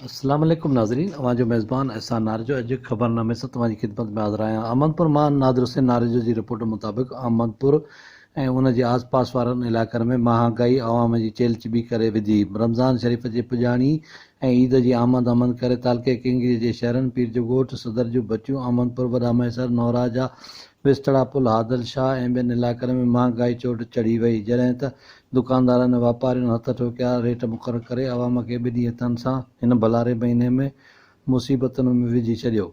اسلام عليڪم ناظرين اوهان جو ميزبان احسان ناريجو اڄ خبرنامي سان توهان جي خدمت ۾ حاضر آهيان احمدپور مان نادر حسين ناريجو جي رپورٽ مطابق احمدپور ۽ ان جي آس پاس وارن علائقن ۾ مهانگائي عوام جي چيلهه چٻي ڪري وڌي رمضان شريف جي پڄاڻي ۽ عيد جي آمد آمد ڪري تعلقي ڪنگري جي شهرن پير جو ڳوٺ صدر جون ڀٽيون احمدپور وڏا مهيسر نوراجا وستڙا پل هادل شاهه ۽ ٻين علائقن ۾ مهانگائي چوٽ چڙهي وئي جڏهن ته دڪاندارن ۽ واپارين هٿ ٺوڪيا ريٽ مقرر ڪري عوام کي ٻنهي هٿن سان هن ڀلاري مهيني ۾ مصيبتن ۾ وجهي ڇڏيو.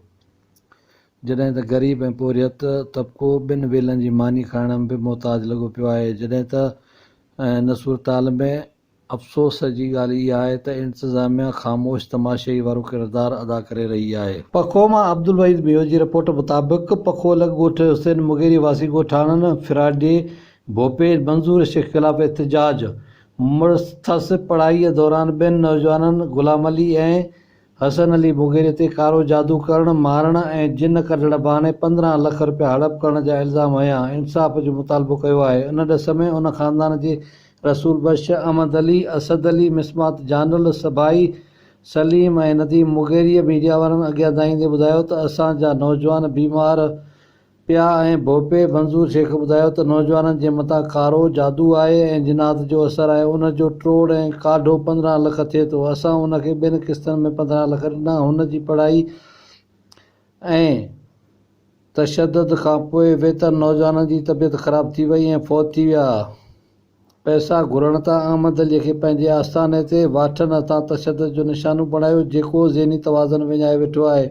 جڏهن ته غريب ۽ پورهيت طبقو ٻن ويلن جي ماني کائڻ م به محتاج لڳو پيو آهي. جڏهن ته ان صورتحال ۾ افسوس جي ڳالهه اها آهي ته انتظاميا خاموش تماشائي وارو ڪردار ادا ڪري رهي آهي. پکو مان عبدالوحيد ميو جي رپورٽ مطابق پکو لڳ ڳوٺ حسين مغيري واسي ڳوٺاڻن فراڊي ڀوپيل منظور شيخ خلاف احتجاج، مڙس ٿس پڙهائيء دوران ٻن نوجوانن غلام علي ۽ حسن علي مغيري تي ڪارو جادو ڪرڻ، مارڻ ۽ جن ڪڍڻ بهاني 15 لک رپيا هڙپ ڪرڻ جا الزام هنيا، انصاف جو مطالبو ڪيو آهي، ان ڏس ۾ ان خاندان جي رسول بخش، احمد علي، اسد علي، مسمات جانل، سڀائي، سليم ۽ نديم مغيريء ميڊيا وارن اڳيان دانهيندي ٻڌايو ته اسان جا نوجوان بيمار پيا ۽ ڀوپي منظور شيخ ٻڌايو ته نوجوانن جي مٿان ڪارو جادو آهي ۽ جنات جو اثر آهي ان جو ٽوڙ ۽ ڪاڍو 15 لک ٿئي ٿو اسان ان کي ٻن قسطن ۾ 15 لک ڏنا هن جي پڙهائي ۽ تشدد کان پوء ويتر نوجوانن جي طبيعت خراب ٿي وئي ۽ فوت ٿي ويا. پئسا گهرڻ تان احمد علي کي پنهنجي آستاني تي واٺن هٿان تشدد جو نشانو بڻايو جيڪو ذهني توازن وڃائي ويٺو آهي.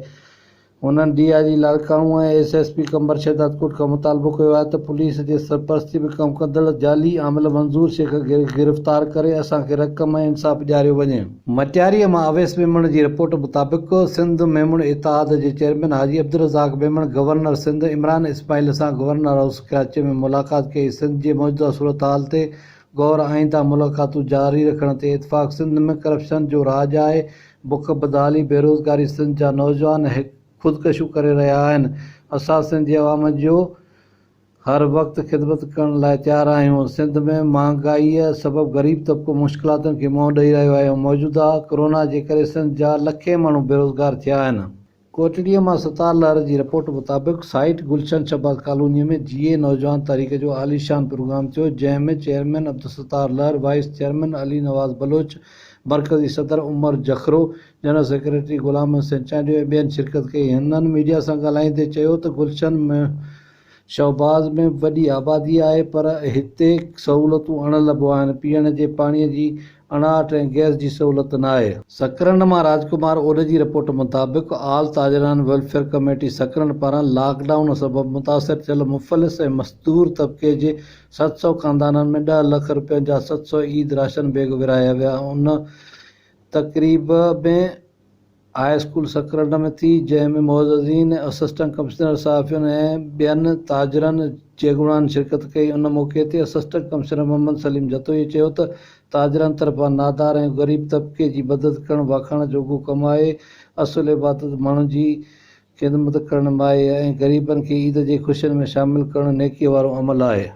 هنن ڊي I جي Larkana ۽ S S P Qambar Shahdadkot کان مطالبو ڪيو آهي ته پوليس جي سرپرستي ۾ ڪم ڪندڙ جعلي عامل منظور شيخ کي گرفتار ڪري اسان کي رقم ۽ انصاف ڏياريو وڃي. مٽياريء مان اويس ميمڻ جي رپورٽ مطابق سنڌ ميمڻ اتحاد جي چيئرمين حاجي عبدالرزاق ميمڻ گورنر سنڌ عمران اسماعيل سان گورنر هائوس ڪراچي ۾ ملاقات ڪئي سنڌ جي موجوده صورتحال تي غور آئنده ملاقاتون جاري رکڻ تي اتفاق سنڌ ۾ ڪرپشن جو راڄ آهي بک بدحالي بيروزگاري سنڌ جا نوجوان خودڪشيون ڪري رهيا آهن اسان سنڌ جي عوام جو هر وقت خدمت ڪرڻ لاء تيار آهيون، سنڌ ۾ مهانگائيء سبب غريب طبقو مشڪلاتن کي منهن ڏئي رهيو آهي، موجوده ڪرونا جي ڪري سنڌ جا لکين ماڻهو بيروزگار ٿيا آهن. ڪوٽڙيء مان ستار لهر جي رپورٽ مطابق سائيٽ گلشن شهباز ڪالونيء ۾ جيئي نوجوان تحريڪ جو عاليشان پروگرام ٿيو، جنهن ۾ chairman Abdul Sattar Lahar, vice chairman Ali Nawaz Baloch, مرڪزي صدر عمر جکرو، جنرل سيڪريٽري غلام حسين چانڊيو ۽ ٻين شرڪت ڪئي. هنن ميڊيا سان ڳالهائيندي چيو ته گلشن شهباز ۾ وڏي آبادي آهي پر هتي سهولتون اڻ لڀ آهن، پيئڻ جي پاڻي جي اڻاٺ ۽ گئس جي سهولت ناهي. سڪرنڊ مان راجڪمار اوڏ جي رپورٽ مطابق آل تاجران ويلفيئر ڪميٽي سڪرنڊ پاران لاڪ ڊائون سبب متاثر ٿيل مفلس ۽ مزدور طبقي جي 700 خاندانن ۾ ڏهه لک رپين جا 700 عيد راشن بيگ ورهايا ويا ان تقريب ۾ هاء اسڪول سڪرنڊ ۾ ٿي، جنهن ۾ معززين، اسسٽنٽ ڪمشنر، صحافين ۽ ٻين تاجرن جي اڳواڻن شرڪت ڪئي. ان موقعي تي اسسٽنٽ ڪمشنر محمد سليم جتوئي چيو ته تاجرن طرفان نادار ۽ غريب طبقي جي مدد ڪرڻ واکاڻ جوڳو ڪم آهي، اصل عبادت ماڻهن جي خدمت ڪرڻ ۾ آهي ۽ غريبن کي عيد جي خوشين ۾ شامل ڪرڻ نيڪي وارو عمل آهي.